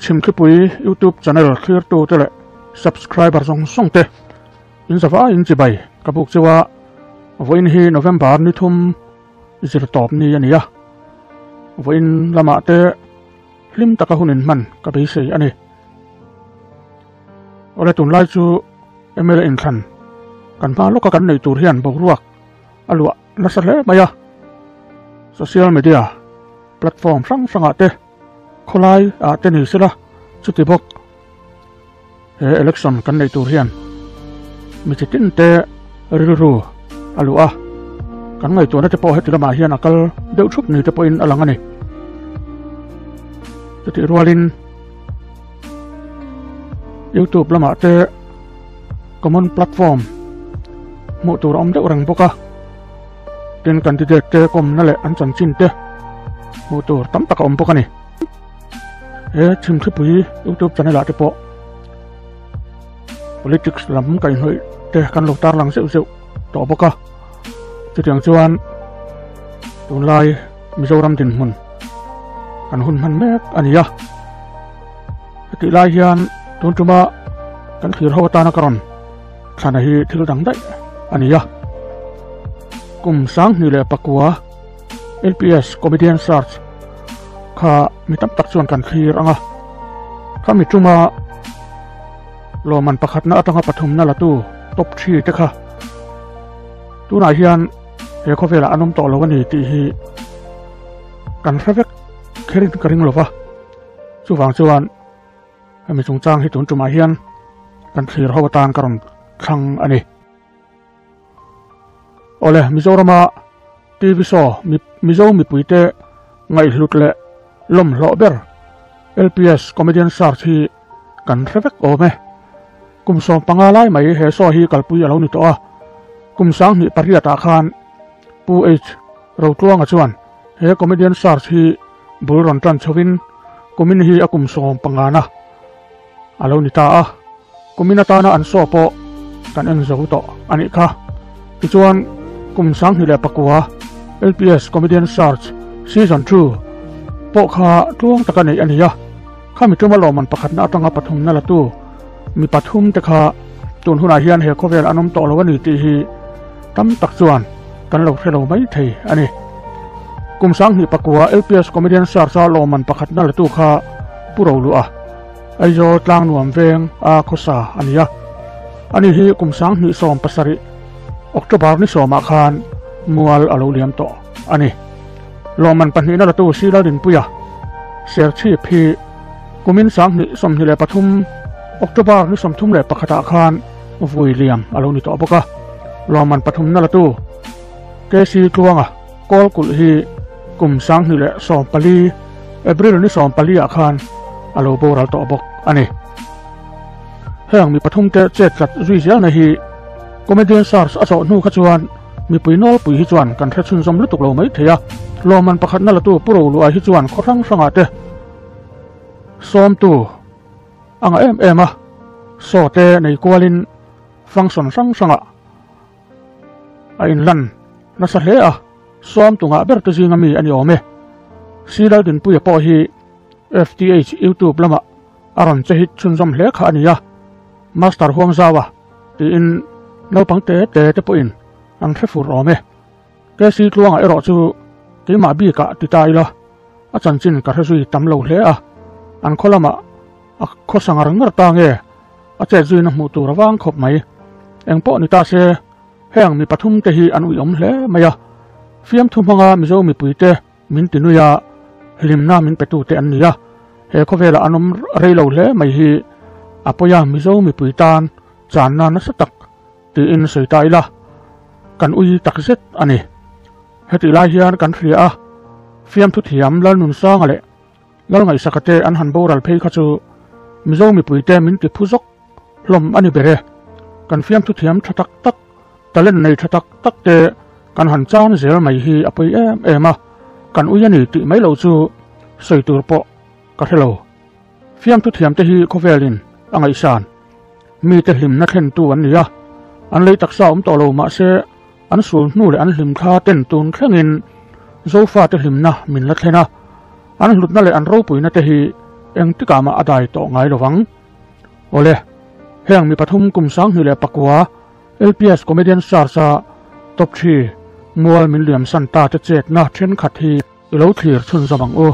Chhimthlipui YouTube channel thlirtu te leh subscriber zawng zawng te in zava in chibai ka buk cheu a, vawiin hi November ni thum zir tawp ni a ni a, vawiin lamah te hlim taka hun in hman ka beisei a ni. Awle tunlai chu mla inthlan kan hma lawka kan neih tur hian boruak a luah nasa hle mai a, social media platform hrang hrangah te khawlai ah te ni sela chuti bawk he election kan neih tur hian mi chi tin te rilru a luh a, kan ngaihtuahna te pawh heti lamah hian a kal deuh thup ni te pawhin a lang a ni. Chutih rualin YouTube lamah te common platform hmuh tur a awm deuh reng bawk a, tin candidate te kawmna leh an chanchin te hmuh tur tam tak a awm bawk a ni. He Chhimthlipui YouTube channel ah te pawh politics lam kaihhnawih te kan lo tarlang zeuh zeuh tawh bawk a, chutiang chuan tunlai Mizoram dinhmun kan hun hman mek a ni a. Hetih lai hian tun tuma kan thlir ho atana ka rawn thlana hi thil dang daih a ni a. Kum 2009 LPS Comedian Search kha mi tam tak chuan kan thlir ang a. Khami tuma lawmman pakhatna atanga pathumna latu top 3 te kha tunah hian he khawvelah an awm tawh lo a ni tih hi kan hre vek kherin ka ring lo va. Chuvang chuan hemi chungchang hi tun tumah hian kan thlir ho atan ka rawn thlang a ni. Awle, Mizorama TV show Mizo mipuite ngaihhlut leh lawmhlawh ber LPS Comedian Search hi kan hre vek awm e. Kum 15 lai mai he show hi kalpui a lo ni tawh a. Kum 2008 ah khan Pu H. Rotluanga chuan he Comedian Search hi bul rawn tan chhovin kumin hi a kum 15 na a lo ni ta a. Kumin atana an show pawh kan en zo tawh a nih kha. Tichuan kum 2009 LPS Comedian Search Season 2 pawh kha tluang taka neih a ni a. Khami tuma lawmman pakhatna atanga pathumna latu mi pathum te kha tun hunah hian he khawvel an awm tawh lo a ni tih hi tam tak chuan kan lo hre lo mai thei a ni. Kum 2009 LPS Comedian Search a lawmman pakhatna latu kha Pu Roluah Aizawl tlang nuam veng a khawsa a ni a. Ani hi kum 2017 October ni sawmah khan mual a lo liam tawh a ni. Lawmman pahnihna latu Sila Rinpuia Serchhip hi kumin 2023 October ni 31 ah khan vui liam a lo ni tawh bawk a. Lawmman pathumna latu KC Tluanga Kawlkulh hi kum 2014 April ni 14 ah khan a lo boral tawh bawk a ni. Heng mi pathum te chet tlat zui zelna hi Comedian Search a chawh hnu kha chuan mipui nawlpui hi chuan kan hre chhunzawm lutuk lo mai thei a. Lawmman pakhatna latu Pu Roluai hi chuan khaw hrang hrangah te sawmtu a ngah em em a, saw te nei kualin function hrang hrangah a inlan nasa hle a, sawmtu ngah ber te zinga mi a ni awm e. Silal Dinpuia pawh hi FTH YouTube lamah a rawn che hit chhunzawm hle kha a ni a, Master Huangzaua tiin naupang te te te pawhin an hre fur awm e. KC Tluanga erawh chu keimah bikah ti ta ila, a chanchin ka hre zui tam lo hle a, an khaw lamah a khawsa ngar ngar ta nge a chet zuina hmuh tur a vang khawp mai. Engpawh ni ta se, heng mi pathum te hi an uiawm hle mai a, fiamthu hmanga Mizo mipui te min ti nui a, hlimna min petu te an ni a, he khawvelah an awm rei lo hle mai hi a pawi a, Mizo mipui tan channa nasa tak tiin sawi ta ila, kan ui tak zet a ni. Hetih lai hian kan hria a, fiamthu thiam Lalnunsanga leh Lalngaihsaka te an han boral phei kha chu Mizo mipui te min ti phu zawk hlawm a ni ber e. Kan fiamthu thiam tha tak tak, talent nei tha tak tak te kan han chan zel mai hi a pawi em em a, kan ui a ni tih mai loh chu sawi tur pawh ka hre lo. Fiamthu thiam te hi khawvelin a ngaihsan. Mite hlimna thlentu an ni a, an lei taksa awm tawh lo mahse an sul hnu leh an hlim thla ten tun thlengin Zofate hlimna min la thlen a, an hlutna leh an ropuina te hi Engtikah mah a dai tawh ngai lovang. Awle, heng mi pathum kum 2009 LPS Comedian Search-a top thi mual min liam san ta te chetna thenkhat hi i lo thlir chhunzawm ang u.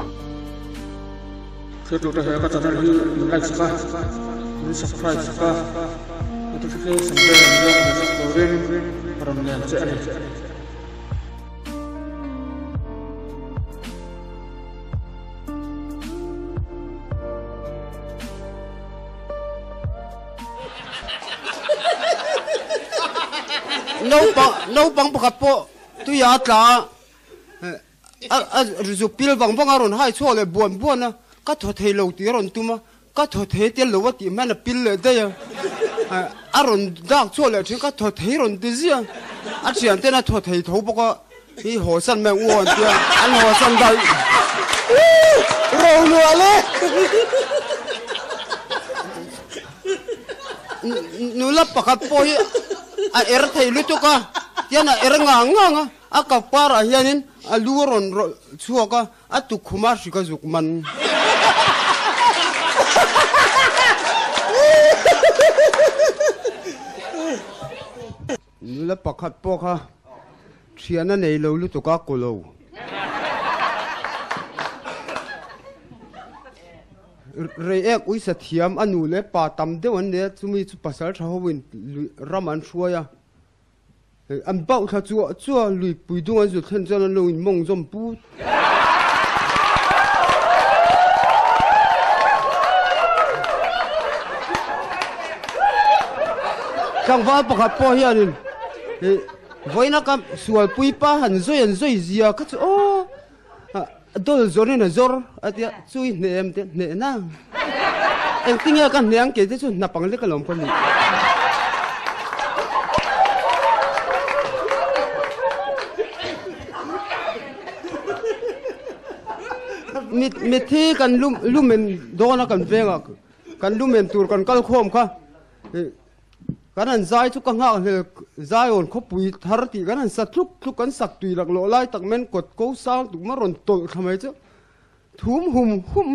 Thirtute he ka channel hi min like sak a, min subscribe sak a, notification bell min lo hmu sak turin ka rawn ngen che a ni. Naupang naupang pakhat pawh tuia a tla a, a zuk pil vang vang a rawn hai chhuak leh buan buan a, ka thaw thei lo tih a rawn tum a, ka thaw thei tel lo a tih hman a pil leh daih a, a rawn dak chhuak leh thin ka thaw thei rawn ti ziah a, a thian ten a thaw thei tho bawk a, hi haw san mai ang u an tia, an haw san daih. Rohlual e! Nula pakhat pawh hi a er thei lutuk a, tihian a er ngang ngang a, a kapkarah hianin a lu a rawn rawlh chhuak a, A tukkhum a hrik a zuk man. Nula pakhat pawh kha thian a nei lo lutuk a kaw lo. Rei ek uisa thiam a nu leh pa tam deuh an nei a, chumi chu pasal tha hoin ram an hruai a. An bauh thla chuah chuah lui pui dung an zut thlen chuan an lo in mawng zawm put. Tlangval pakhat pawh hianin vawiina ka sualpui pa han zawi an zawi zia kha chu aw dawlh zawrin a zawr a tia chu i hneh em te hneh na engtinge ka hneh ang kei te chu hnap ang lek alawm ka nih. Mitthi kan lumen dawn a kan veng a kan lumen tur kan kal khawm kha. Kan han zai chu ka nghak hlel Zion khawpui thar tih kan han sa tluk tluk kan sak tui laklawh lai tak men kawt ko sang tuk ma rawn tawlh thla mai chu thum hum hum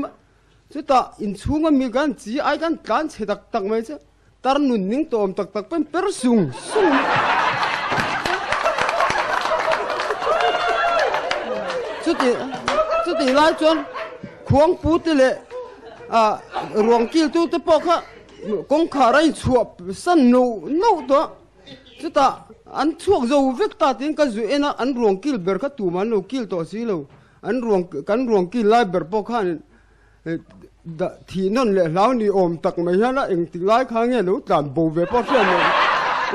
chutah inchhung ami kan chi ai kan tlan chhe tak tak mai chu tar nun ning tawm tak tak pawn per sung sung chuti chuti lai chuan khuangpu te leh ah ruang kil tu te pawh kha Kawngkhar a inchhuah san noh noh tawh a, chutah an chhuak zo vek ta tiin ka zu en a, an ruang kil ber kha tumah an lo kil tawh si lo, an ruang kan ruang kil lai ber pawh khan thih nawn leh hlau ni awm tak mai hian a engtik lai kha nge lo tlan bo ve pawh hriat lo,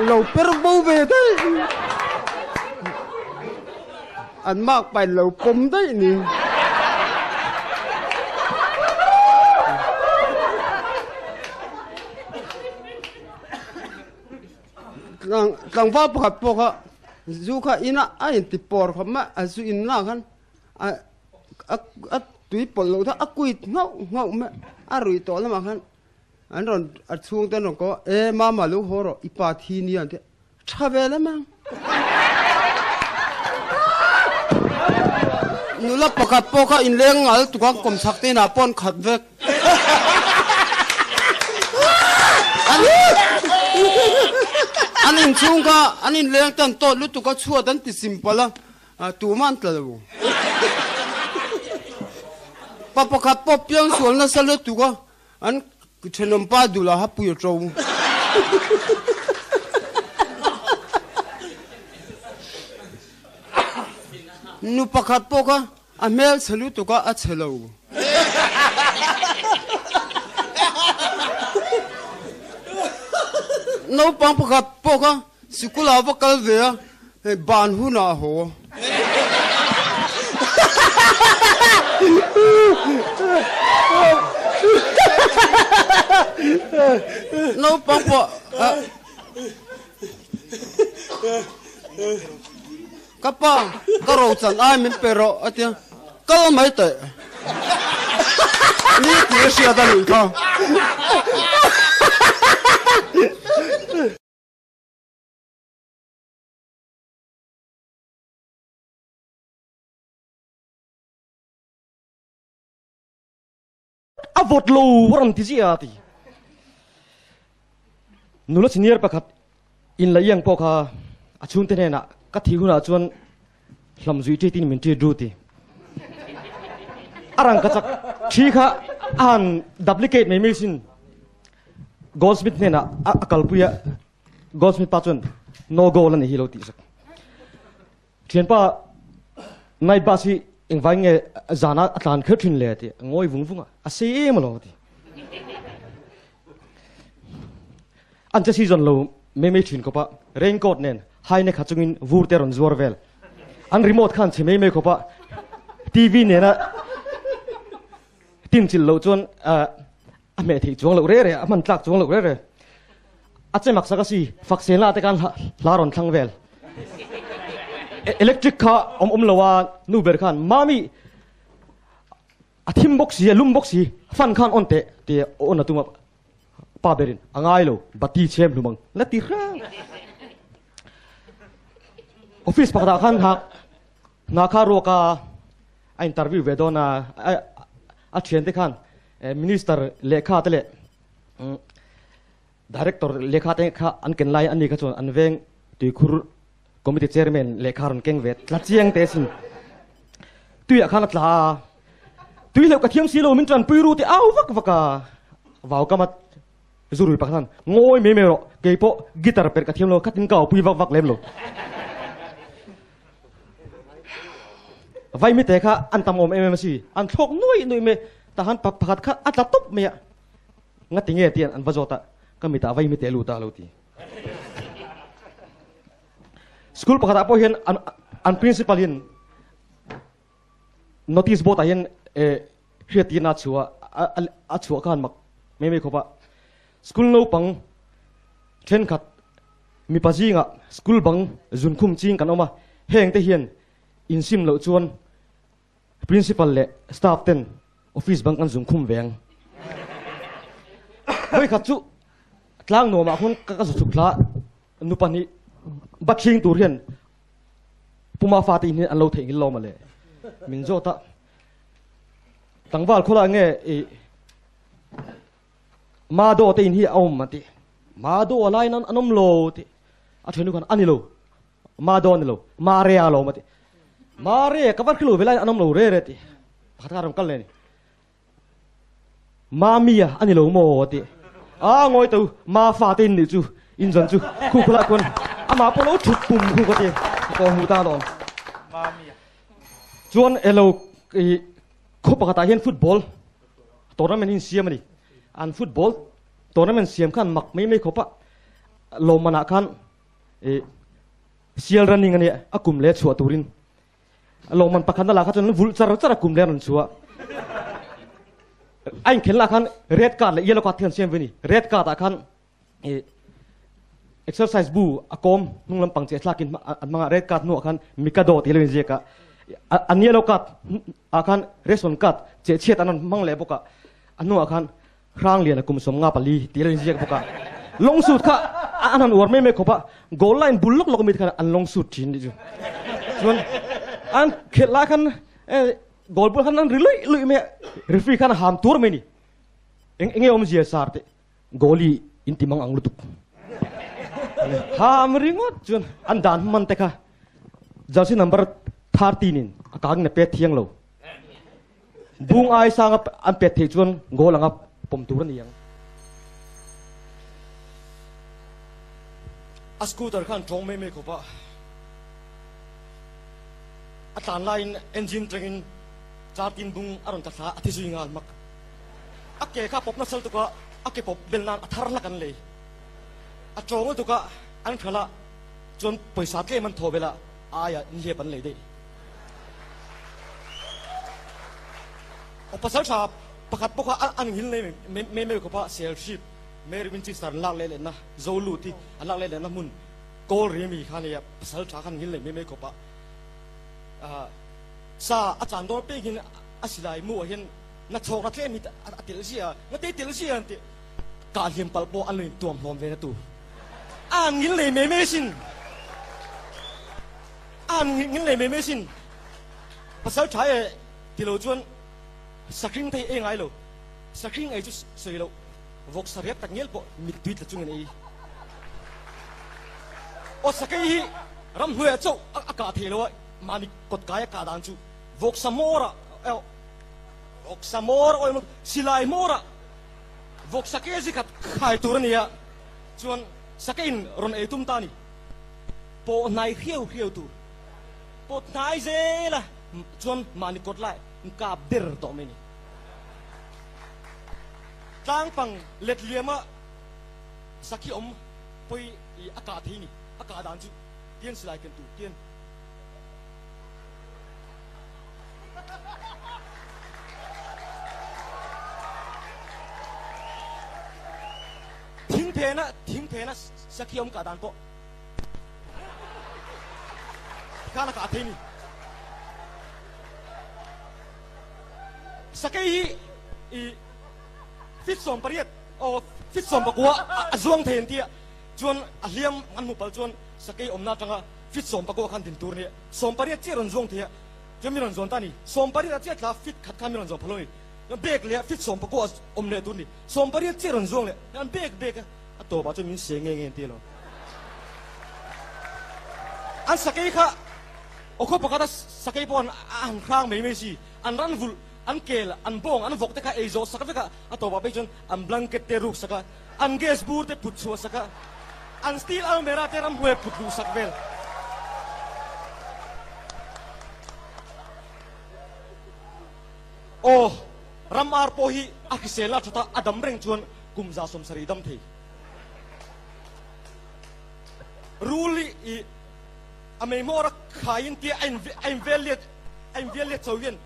lo per bo ve daih an mak pain lo pawm daih ni. Tlangval pakhat pawh kha zu kha ina a inti pawr khawp mai a zu in lah khan a a tui pawlh loh kha a kuit nghauh nghauh mai a ruih tawh lamah khan an rawn a chhungte an rawn ko a e mama lo haw rawh i pa thi nia an ti a. Tha ve lem ang. Nula pakhat pawh kha inleng ngal tuk a kawmchhak te inah pawh an khat vek. An inchhung kha an inleng te an tawt lutuk a chhuat an ti simple a, tumah an tla lo. Pa pakhat pawh piangsual nasa lutuk a, An thenawm pa dul a hapui a to. Nu pakhat pawh kha a hmel chhe lutuk a, a chhe lo. Naupang pakhat pawh kha sikul ah va kal ve a, hei ban hunah a haw. Naupang pawh Ka pa, ka ro chan ai min pe rawh a tia, kal mai teh. Ni tih a hriat a nih kha. A vawt lo a rawn ti ziah a ti. Nula senior pakhat in la iang pawh kha a chhungte hnenah ka thih hunah chuan hlam zui ṭi tin min ṭi ru ti. A rang ka chak ṭhi kha a han duplicate mai mai sin. Goldsmith hnenah a kalpui a, Goldsmith pa chuan no gold a ni hi lo tih sak. Thianpa night bus hi engvai nge zana a tlan kher thin le ti ngawi vung vung a, a sei em alo ti. An che season lo mai mai thin khawp a, raincoat nen high neck ha chungin vur te rawn zuar vel. An remote khan chhe mai mai khawp a, TV nena tin chilh loh chuan a hmeh theih chuang loh re re, a hman tlak chuang loh re re. A che mak sak a si, fak sel na te khan hla rawn thlang vel. Electric kha awm awm lo a, nu ber khan, Mami, a thim bawk si, a lum bawk si, fan khan on teh, ti a on a tum a, pa berin, a ngai lo, bati chhem hlum ang, la ti hrang. Office pakhatah khan hna kha ruak a, a interview ve dawn a, a thiante khan Minister lehkha te leh Director lehkha te kha an ken lai ani kha chuan an veng tuikhur committee chairman lehkha rawn keng ve tla chiang te sin. Tuiah khan a tla a, tui hleuh ka thiam si lo min tanpui ru ti au vak vak a, vau kama zurui pakhat khan ngawi mai mai rawh keipawh guitar perh ka thiam lo khatin ka aupui vak vak lem lo. Vaimite kha an tam awm em em a si, an thlawk nuaih nuaih mai, tahan pakhat kha a tla tawp mai a, ngati nge tian an va zawt a, ka mitah vaimite a lut a a lo ti. School pakhatah pawh hian an principal in notice board ah hian hriattirna a chhuah a, a chhuah khan mak mai mai khawp a, school naupang thenkhat Mipa zingah school bang zunkhum ching kan awm a, heng te hian insim loh chuan principal leh staff ten office bang kan zunkhum ve ang. Vawikhat chu tlang nuamah khawn ka zu chhuk thla nu pahnih bathling tur hian Puma fate in hian an lo theihnghilh lo mawle. Min zawt a, tlangval khawlai nge i Mado te in hi a awm a ti. Mado a lain an awm lo ti. A thenu khan a ni lo. Mado a ni lo. Mare a lo awm a ti. Mare ka van khilo ve lain an awm lo re re ti. Pakhat kha a rawn kal leh ni. Mami a ni lo maw a ti. A ngawi to ma fa te in nih chu in zan chu khu khulai khuan amah pawh lo thut pum khu ka ti. Ka kaw hmu ta alawm. Chuan elo i khaw pakhatah hian football Tournament in siam a ni. An football tournament siam khan mak mai mai khawp a, lawmmanah khan ih sial running a nia, a kum leh chhuah turin lawmman pakhatna lah kha chuan vulh char char a kum leh a rawn chhuah. A inkhelhna ah khan red card leh yellow card te an siam ve a ni. Red card ah khan ih exercise bu a kawm hnung lampang chiah thlakin an hmang a, red card hnuah khan Mikado tih lo inziak a, an yellow card ah khan ration card cheh chhiat an rawn hmang leh bawk a, a hnuah khan Hrangliana kum 54 tih lo inziak bawk a, long suit kha an han uar mai mai khawp a, goal line bul lawk lawk ami te khan an long suit thin tih chu chuan an khelh lai khan goal bul khan an ri luih luih mai a, referee khan a ham tur mai a ni, eng enge awmzia sar tih. Goalie in ti mang ang lutuk. Ham ringawt chuan an dan hman te kha jersey number 13 in a kang in a pet thiang lo. Bung ai sang an pet thei chuan goal anga pawm tur a ni ang. A scooter khan tawng mai mai khawp a, a tlan laiin engine tangin car tin bung a rawn tla thla a thi zui nghal hmak. A ke kha pawp nasal tuk a, a ke pawp bel nan a thar hlak an lei. A tawng lutuk a, an hralh a, chuan pawisa tlem an thaw bel a, a aiah inhliap an lei daih. Aw pasal tha pakhat pawh kha an nghil nei mai mai khawp a, Serchhip, Mary Winchester an lak leh lehna, Zolu ti an lak leh lehna hmun Kawl Rimi kha nia pasal tha kha an nghil nei mai mai khawp a. Sa a chan dawn pek in a silai mu ah hian Na chhawk na tlem hi a telh zia, na te telh zia an ti. Kah hliam palh pawh an lo in tuam hlawm ve na tu. An ngil nei mai mai sin. An ngil nei mai mai sin. Pasal tha e ti lo chuan sakhring thei e ngai lo. Sahring ei chu sawi loh, vawksa riak tak ngial pawh mittui tla chungin ei. Aw sakei hi ramhnuaiah chauh a kah thei lo a, mahni kawt kai a kah dan chu vawksa hmawrah erawh vawksa hmawr aw emaw silai hmawrah vawksa kg khat khai tur a ni a, chuan sakeiin rawn ei tum ta a ni. Pawh hnai hriau hriau tur pawt hnai zel a, chuan mahni kawt lai kap der tawh mai a ni. Tlangpang let liama sakhi awm pawi i a kah thei ni, a kah dan chu tian silai ken tur tian. Thing phena thing phena sakhi awm kah dan pawh khan a kah thei ni. Sakei hi i fit 18 aw fit 19 a zuang thei an ti a, chuan a hliam an hmuh palh chuan sakei awmna atanga fit 19 khan din tur a ni a, 18 chiah rawn zuang thei a, chuan mi rawn zawn ta a ni, 18 ah chiah tla fit khat khan mi rawn zawn phal lo a ni, chuan bag leh fit 19 a awm leh tur a ni, 18 chiah rawn zuang leh an bag bag a, a tawpah chuan min se nge nge an ti lo. An sakei kha aw khaw pakhat a sakei pawh an han hrang mai mai si, an ran vulh, an kel, an bawng, an vawk te kha ei zawh sak vek a, a tawpah phei chuan an blanket te ruk sak a, an gas bur te put chhuah sak a, an steel almera te ramhnuai put luh sak vel. Aw, ram ar pawh hi a hrisel a that a, a dam reng chuan kum 170 dam thei. Rul hi i a mei hmawr a khaiin tia a in a in vel let a in vel let cho hian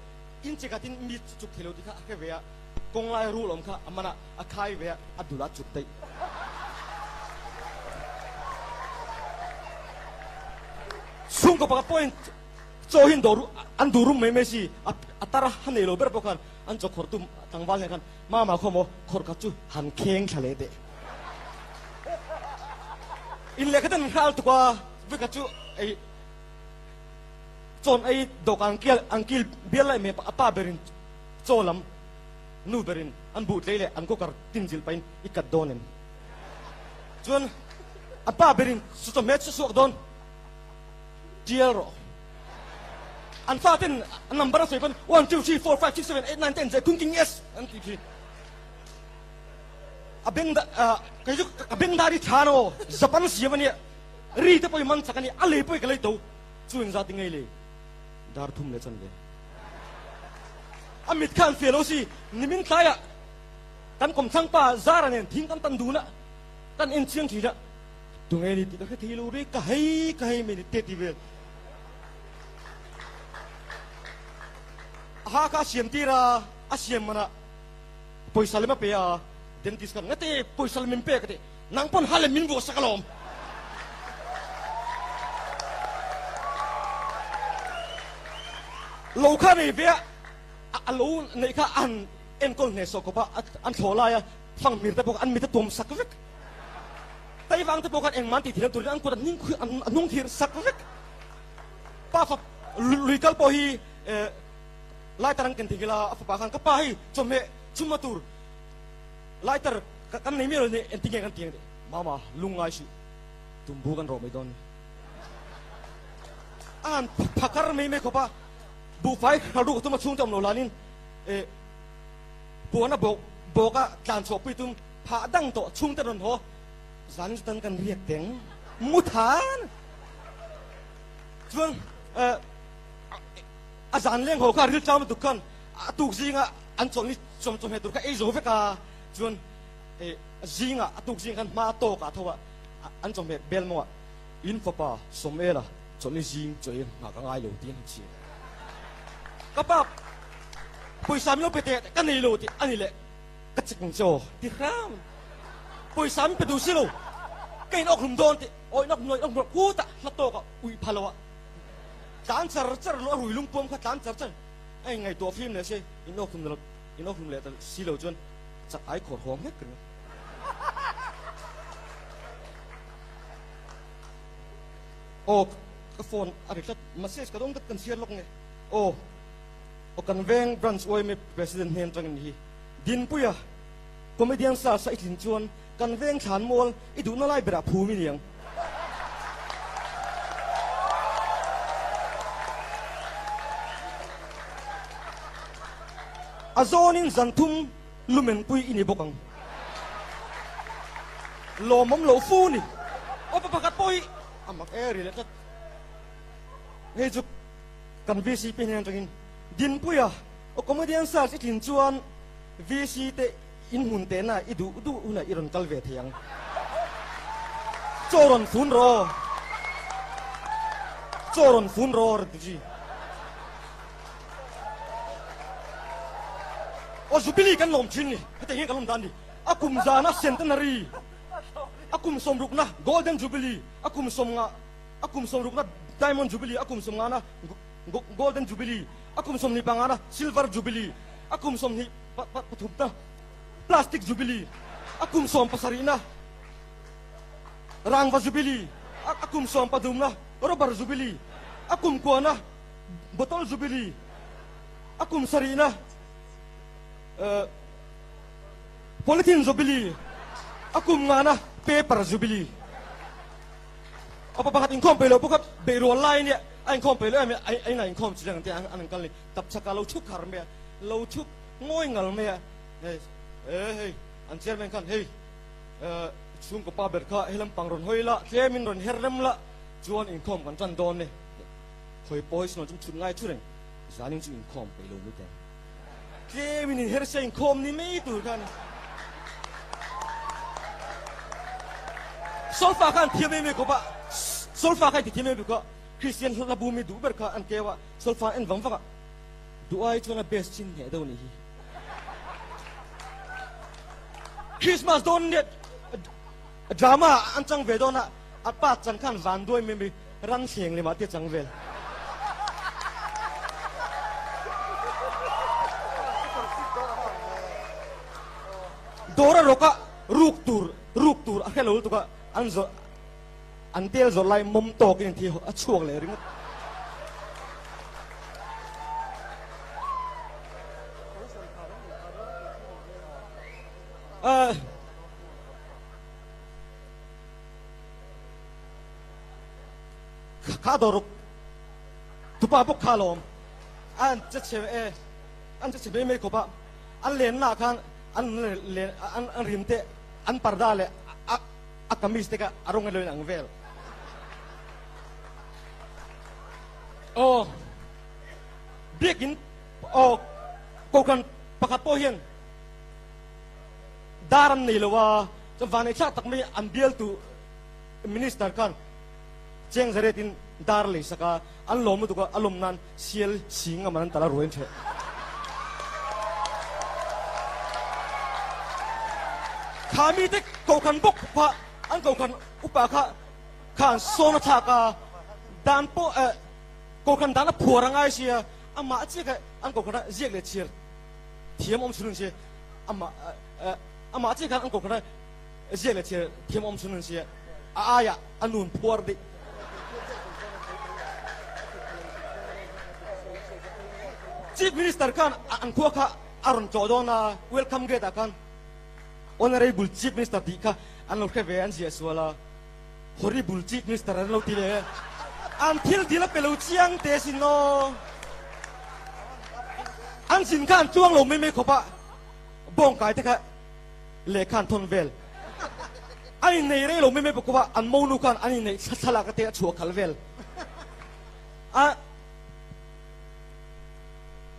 in che khatin mi chu chuk thei lo tih kha a hre ve a, kawng lai rul awm kha a man a, a khai ve a, a dul a chuk daih. Chhungkaw pakhat pawhin chaw hi an dawh an duh rum mai mai si, a tar a nei lo ber pawh khan an chaw khawrh tum tlangval hian khan mama khaw maw khawrh khat chu han kheng thla leh teh. In lehkha ten an hral tuk a, vekha chu ei chawn ei dawhkan kial an kil bial lai mai a pa berin chaw lam nu berin an buh tlei leh an cooker tin zilh pahin i kat dawn em? Chuan a pa berin chawhmeh chu suak dawn tial rawh. An fa ten an number an sawi pawn one two three four five six seven eight nine ten zeh khum king yes an ti thin. A beng da kei chu ka beng dar hi tha no Japan siam a nia ri te pawh i man chak a nia a lei pawh i ka lei to chu engzat i ngei le dar thum leh chan ve a mit kha an fiah lo si nimin tlaiah kan kawmthlang pa Zara nen thing kan tan dun a kan en chiang thin a tunge ni tih ka hre thei lo ri ka hei ka hei mai ni te ti vel a ha kha a siam tir a a siam manah Pawisa lem a pe a, dentist khan ngate pawisa lem min pek a ti, nang pawn ha lem min vuah sak alawm. Lo kha nei ve a, a lo neih kha a han enkawl hneh sawh khawp a, an thlawh lai a, fanghmir te pawh kha an mit a tuam sak vek. Taivang te pawh khan engmah an tih theih loh turin an kut a hnung thir sak vek. Pa fap lui kal pawh hi Lighter an ken thei ila a fapa khan ka pa hei chawhmeh chhuma tur lighter kan nei miah lo ni engtin nge kan ti ang tih mama lungngai suh tumbu kan rawh mai dawn ni a han phakar mai mai khawp a buhfai hral ruk a tum a chhungte awm lo lanin eh puan a bawk bawk a tlan chhuah pui tum phah dang tawh chhungte rawn haw zan chutan kan riak teng mu than chuan eh A zan leng ho kha ril tlang lutuk khan a tuk zinga an chawlh ni chawm chawhmeh tur kha ei zo vek a, chuan zinga a tuk zing khan hma tawk ah tho a an chawhmeh bel mawngah in fapa Sawmela chawlh ni zing chaw ei nghah ka ngai lo tih an han chhiar. Ka pa pawisa min lo pe teh ka nei lo tih a ni leh ka chek ang che aw ti hram pawisa min pe duh si lo ka in awk hlum dawn tih aw in awk hlum in awk hlum khutah hla tawk ah uih pha lo ah Tlan char char lo a rui lungpuam kha tlan char char a in ngaihtuah fim leh se in awk hlum in awk hlum leh ta si lo chuan chak ai khawr hawng hlek ringawt. Aw ka phone a ri tlat message ka dawng dat kan chhiar lawk nge aw aw kan veng branch yma president hnen atangin hi. Dinpuia comedian search a i tlin chuan kan veng thlan mual i duhna lai berah phum i niang. A zawnin zan thum lumen pui i ni bawk ang. Lawmawm loh fu ni. Aw pa pakhat pawh hi a mak e ri leh tlat. Hei chu kan VCP hnen atangin Dinpuia aw comedian search i tlin chuan VC te in hmun tehna i duh duh hunah i rawn kal ve thei ang. Chaw rawn fun rawh. Chaw rawn fun rawh rawn ti chi. Aw Jubilee kan lawm thin ni. Hetiang hian kan lawm dan ni. A kum zana Centenary, a kum sawmrukna Golden Jubilee, a kum sawmnga a kum sawmrukna Diamond Jubilee, a kum sawmngana Golden Jubilee, a kum sawmhnih pangana Silver Jubilee, a kum sawmhnih pathumna Plastic Jubilee, a kum sawm pasarihna Rangva Jubilee, a kum sawm pathumna Rubber Jubilee, a kum kuana Bottle Jubilee, a kum sarihna Polythene Jubilee, a kum ngana Paper Jubilee. A pa pakhat inkhawm peih loh pawh kha beih rual lai nia a inkhawm peih loh em a inah inkhawm chi reng te an an kal ni. Tap chakah lo chhuk har mai a, lo chhuk ngawi ngal mai a. Hei e hei an chairman khan hei chhungkaw pa ber kha helam pang rawn hawi la tlemin rawn her rem la chuan inkhawm kan tan dawn e. Khawi pawh hi sawn chu chhun ngai thu reng zanin chu inkhawm peih lo mai teh. Tlemin inher se inkhawm ni mai tur kha a ni. Solfa kha an thiam em em khawp a, solfa kha an ti thiam em em khawp a, Kristian hla bu mi duh ber kha an keu a, solfa an en vang vang a, duh ai chuan a best chin hneh deuh a nih hi. Christmas dawn nia drama an chang ve dawn a, a pa chang khan van duai mai mai ran thleng lem ah te chang vel. Dawr a rawk a ruk tur ruk tur a hre lo lutuk a an zawrh an tel zawrh lai mawm tawk in thi a chhuak leh ringawt. Uh, Kha dawr tupa bawk kha lawm an che chhe e an che chhe mai mai khawp a an lenna ah khan an len an an rim te an parda leh a a kamis te kha a rawng elo in ang vel aw biakin aw kohhran pakhat pawh hian dar an nei lo a chuan vanneih thlak tak mai an bialtu Minister khan cheng zaret in dar lei sak a, an lawm lutuk a, a lawm nan sial sing a man an tal a ruai an ṭheh. Kha mite kohhran bawk kha an kohhran upa kha khan sawn a thlak a, dan pawh eh kohhran dan a phuar a ngai sia, amah chiah kha an kohhran a ziak leh chhiar thiam awm chhun an si, amah eh amah chiah khan an kohhran a Ziak leh chhiar thiam awm chhun an si a, a aiah a nun phuar daih. Chief Minister khan an khua kha a rawn tlawh dawn a, welcome gate ah khan Honourable Chief Minister tih kha an lo hre ve an ziah sual a, Horrible Chief Minister an lo ti leh. An thil dil a pe lo chiang te sin aw. An zin kha an tluang lo mai mai khawp a, bawngkai te kha Lehkha an thawn vel. An innei rei lo mai mai bawk a, an monu khan an inneih thlalak ate a chhuah khal vel. A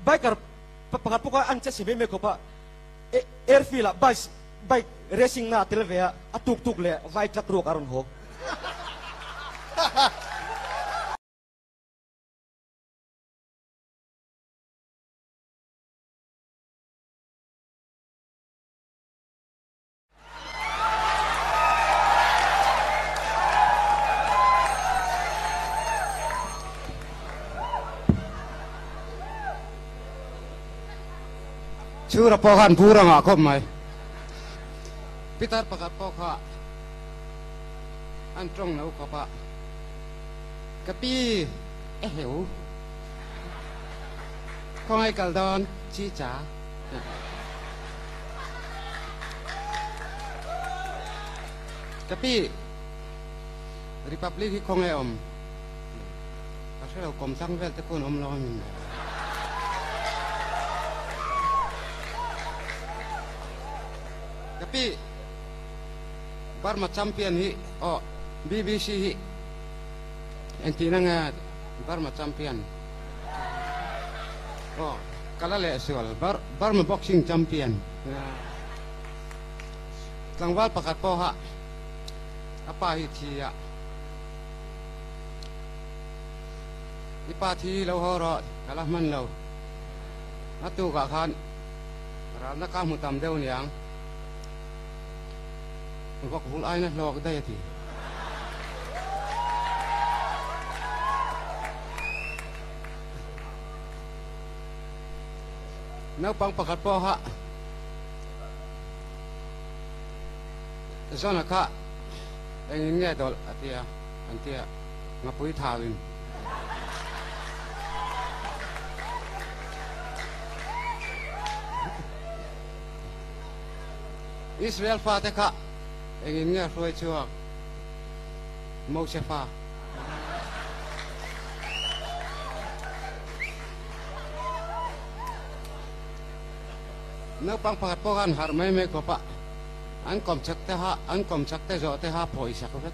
biker pakhat pawh kha an che chhe mai mai khawp a, airfield ah bike bike racing na a tel ve a, a tuk tuk leh vai truck ruak a rawn haw. Chhura pawh khan bur a ngah khawp mai. Pitar pakhat pawh kha an tawng lo khawp a, Ka pi e heu, khawngaih kal dawn chi cha. Ka pi, Republic hi khawnge awm? Ka hre lo, kawmthlang vel te khuan awm lo a min le. Ka pi, Burma champion hi, aw, BBC hi engtihna nge Burma champion? Aw, ka la lehsual, Burma boxing champion. Tlangval pakhat pawha a pa hi thi a, I pa thi lo haw rawh, ka la hman lo. A tukah khan ralna ka hmu tam deuh niang, vawk vul aina hlawk daih a ti. Naupang pakhat pawha Zona kha engin nge dawlh a ti a, an ti a, ngapui thauin. Israel fate kha engin nge hruai chhuak? Mose fa. Naupang pakhat pawh khan harh mai mai khawp a, an kawmchhak te ha, an kawmchhak te zawh te ha phawi sak vek.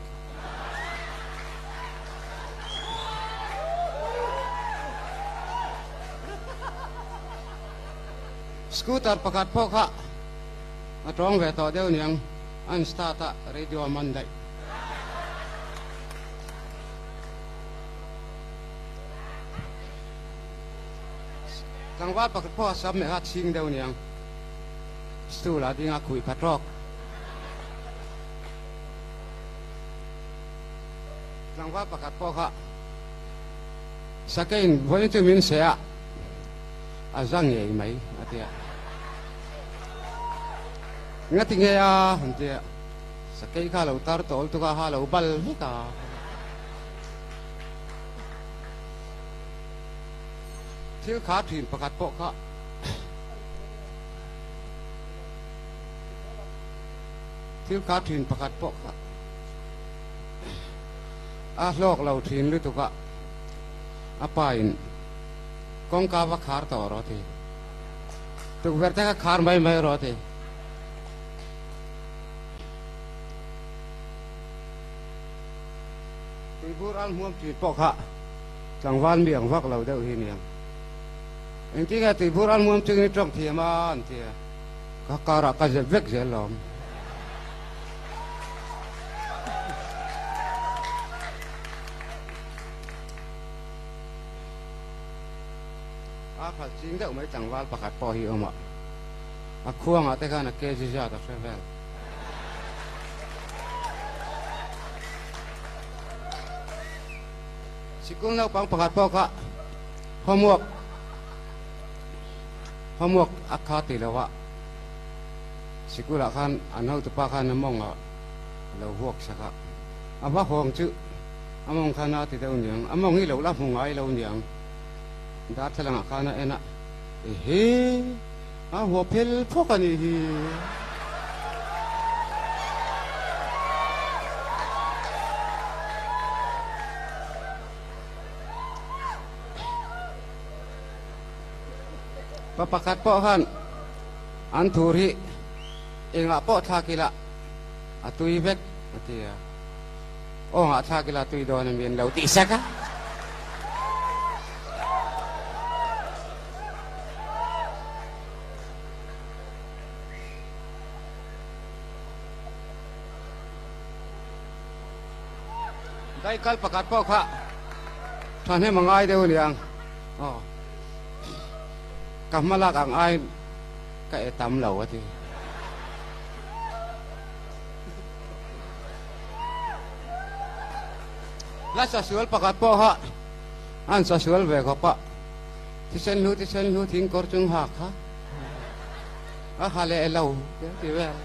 Scooter pakhat pawh kha a tawng ve tawh deuh niang, an start a, radio a man daih. Tlangval pakhat pawh a sam meh a chhing deuh niang. Stool ah ding a khuih pha tawk. Tlangval pakhat pawh kha sakeiin vawiin chu min seh a, a za ngei mai a ti a. Ngati nge a an ti a, sakei kha a lo tar tawl tuk a, ha a lo bal vek a. Thil kha thin pakhat pawh kha Thil kha thin pakhat pawh kha a hlawk lo thin lutuk a, a pa in kawngka va khar tawh rawh ti. Tukverh te kha khar mai mai rawh ti. Tuibur al hmuam thin pawh kha tlangval mi ang vak lo deuh hi nia. Engtin nge tuibur al hmuam chungin i tawng thiam a an ti a, ka karah ka zep vek zel lawm. A khalh ching deuh mai tlangval pakhat pawh hi awm a, a khuangah te khan a kg zat a hre vel. Sikul naupang pakhat pawh kha homework homework a kha ti lo a, sikulah khan an hotupa khan a mawng a lo huak sak a, a va hawng chu a mawng khan a ti deuh niang, a mawng hi lo la hmu ngai lo niang, darthlalangah khan a en a, ehe a huah phel phawk a nih hi. Pa pakhat pawh khan an thur hi engah pawh thlak ila a tui vek a ti a, awngah thlak ila tui dawn a mi an lo tih sak a. Daikal pakhat pawh kha thahnem a ngai deuh a niang. Aw, ka hma lak ang ai ka e tam lo a ti. La sasual pakhat pawh kha an sasual ve khawp a, thisen hlu thisen hlu thing kawr chung hak kha a ha leh lo ti vel.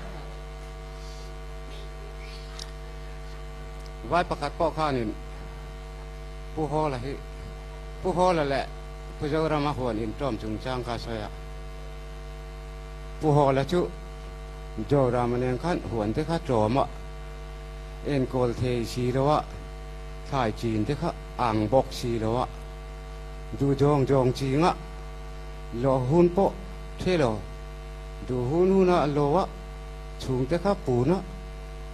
Vai pakhat pawh khanin Pu Hawla hi Pu Hawla leh Pu Zorama huan intawm chungchang kha a sawi a. Pu Hawla chu Zorama nen khan huan te kha tlawm a. Enkawl thei si lo a, thlai chin te kha ang bawk si lo a, duh zawng zawng ching a, lawh hun pawh the lo, duh hun hun a lo a, chhung te kha pun a,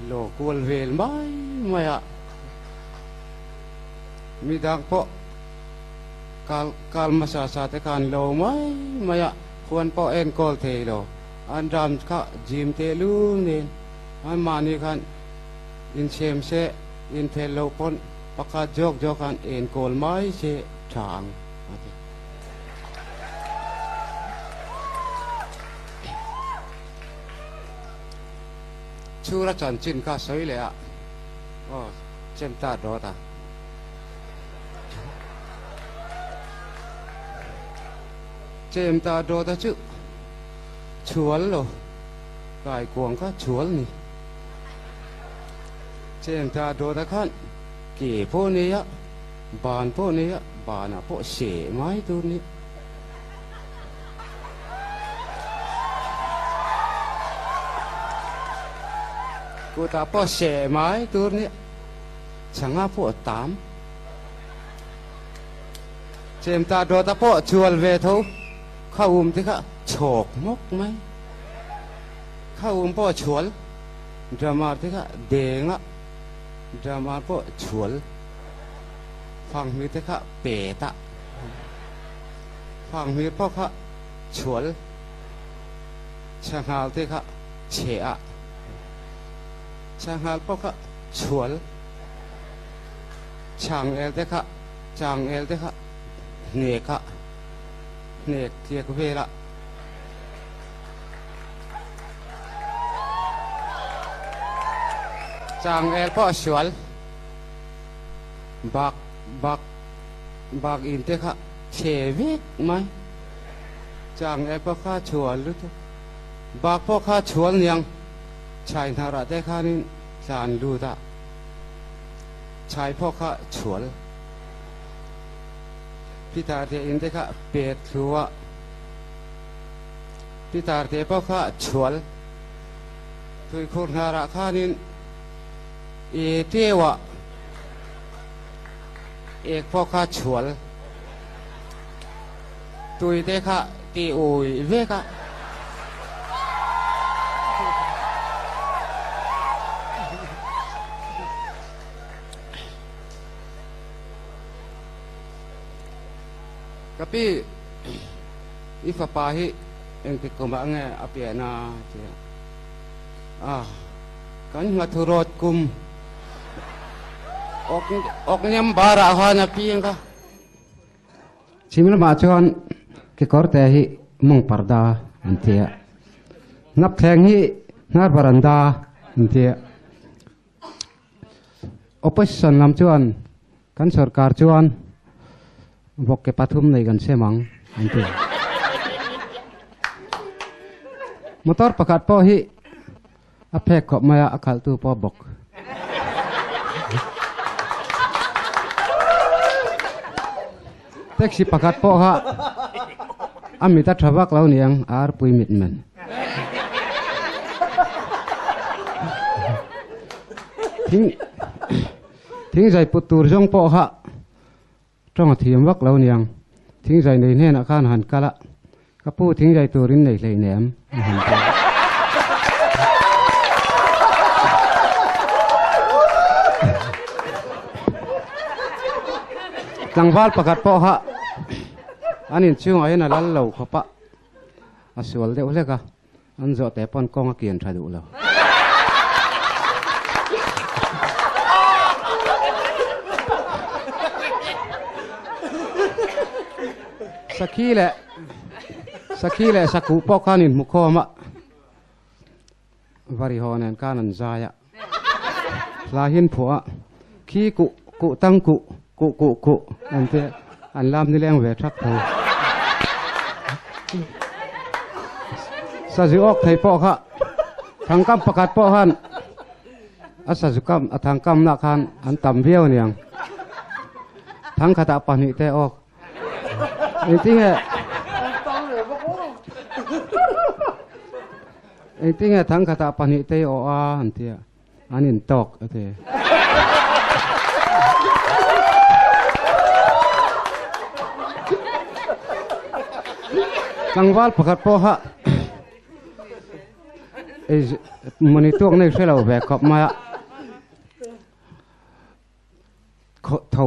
lo kual vel mai mai a, midang pawh kal kal hmasa sa te khan lo mai mai a, khuan pawh enkawl thei lo, an ram kha gym tehlul nen. Anmahni khan inchhem se, inphel loh pawn pakhat zawk zawk khan enkawl mai se tha ang, a ti. Chhura chanchin kha sawi leh a, aw chem ta dawt a. Chem ta dawt a chu chhual lo. Kaikuang kha chhual ni. Cheng ta dawta khan ke pawh nei a, ban pawh nei a, banah pawh seh mai tur ni. Kutah pawh seh mai tur ni. Changa pawh tam. Cheng ta dawta pawh chhual ve tho. Kha um te kha chhawk hmawk mai. Kha um pawh chhual, drama te kha deng a, drama pawh chhual, fanghmir te kha pet a, fanghmir pawh kha chhual, chhanghal te kha chhe a, chhanghal pawh kha chhual, chhangel te kha changel te kha hnek a, hnek tliak vel a. Changel pawh a sual bak bak bak in te kha chhe vek mai changel pawh kha chhual lutuk bak pawh kha chhual niang chhai hnarah te khanin tlan lut a chhai pawh kha chhual Peter te in te kha pet thlu a. Pitar te pawh kha chhual tuikhur hnarah khanin e teuah ek pawh kha chhual tui te kha ti ui vek a. Ka pi. I fapa hi engtik kumah nge a pian a? ti a. A, kan hmathurawt kum awkniam barah khan a piang a. Chhim lamah chuan kekawrte hi mawng parda an ti a, hnapthleng hi hnar varanda an ti a. Opposition lam chuan kan sorkar chuan vawk ke pathum nei kan sem ang an ti. Motor pakhat pawh hi a phek khawp mai a, a khalhtu pawh bawk. Taxi pakhat pawh kha a mit a tha vak lo niang a arpui mit men. Thing thing zai put tur zawng pawh kha tawng a thiam vak lo niang thing zai nei hnenah khan han kal a ka pu thing zai turin nei hlei nem a han ti. Tlangval pakhat pawh kha an inchhungah hian a lal lo khawp a. A sual deuh hlek a, an zawh teh pawn kawng a kian tha duh lo. Sakhi leh Sakhi leh Sakuh pawh khan inhmu khawm a, Varihaw nen khan an zai a, hla hin phuah a, khi kuh kuh tang kuh kuh kuh kuh an ti a, an lam nileng ve thak tho. Sazu awk thei pawh kha thangkam pakhat pawh khan a sazu kam a thangkamna khan an tam viau aniang. Thangkhatah pahnih te awk. Engtinge Engtinge thangkhatah pahnih te i awh a an ti a. An in tawk a ti. Tlangval pakhat pawha mawni tuak nei hre lo ve khawp mai a. Tho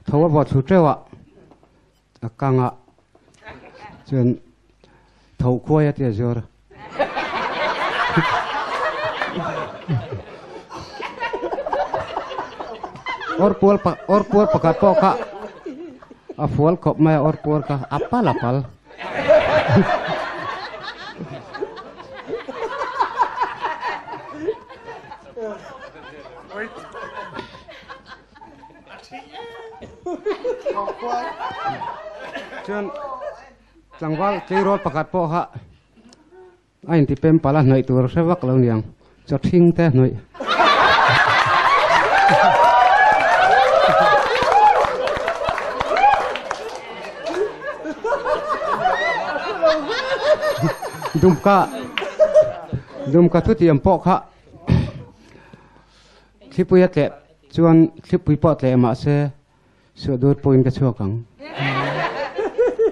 tho a vawt thlu teuh a, a kang a, chuan tho khuai a ti a zuar. Or pual pa or pual pakhat pawh kha a fual khawp mai a or pual kha a pal a pal. Chuan tlangval tleirawl pakhat pawh kha a inti pem palh a hnawih tur hre vak lo niang chaw ṭhing te hnawih. Dumka Dumka thutiam pawh kha Thlipui a tleh chuan thlipui pawh tleh mah se suah dur pawhin ka chhuak ang.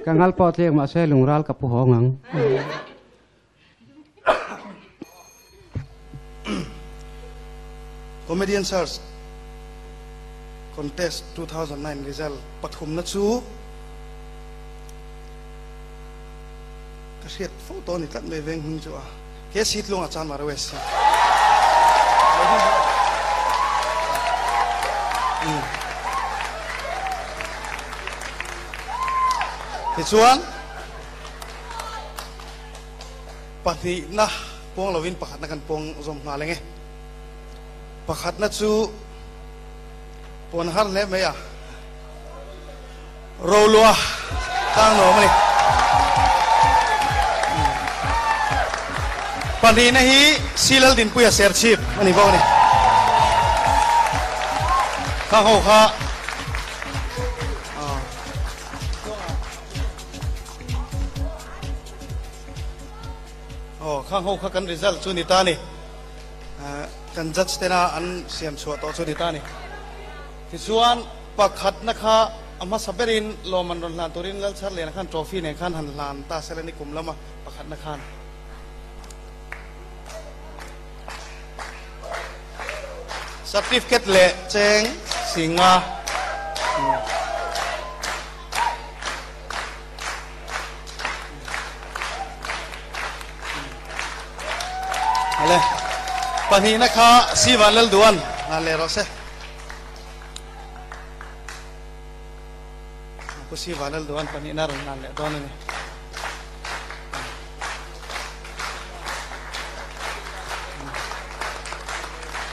Ka ngal pawh tlek mah se lungral ka pu hawng ang. Comedian Search Contest 2009 result pathumna chu ka hriat fo tawh a ni tlat mai veng hming chu a. He seat lungah chuan mar west hi. Tichuan pahnihna puang lovin pakhatna kan puang zawm nghal eng e. Pakhatna chu puan har hle mai a. Rolua tlang nuam a ni. Pahnihna hi Silal Dinpuia Serchhip a ni bawk a ni. Khang ho kha Aw khang ho kha kan result chu ni ta a ni. Kan judge tena an siam chhuah tawh chu ni ta a ni. Tichuan pakhatna kha a hmasa berin lawmman rawn hlan turin Lalchharliana khan trophy nen khan han hlan ta sela ni kum lama pakhatna khan. Certificate leh cheng singa. Ale pahnihna kha Sivan Lalduan hlan leh rawh se. Pu Siva Lalduan pahnihna rawn hlan leh dawn a ni.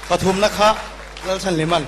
Pathumna kha Lalchhan Liman.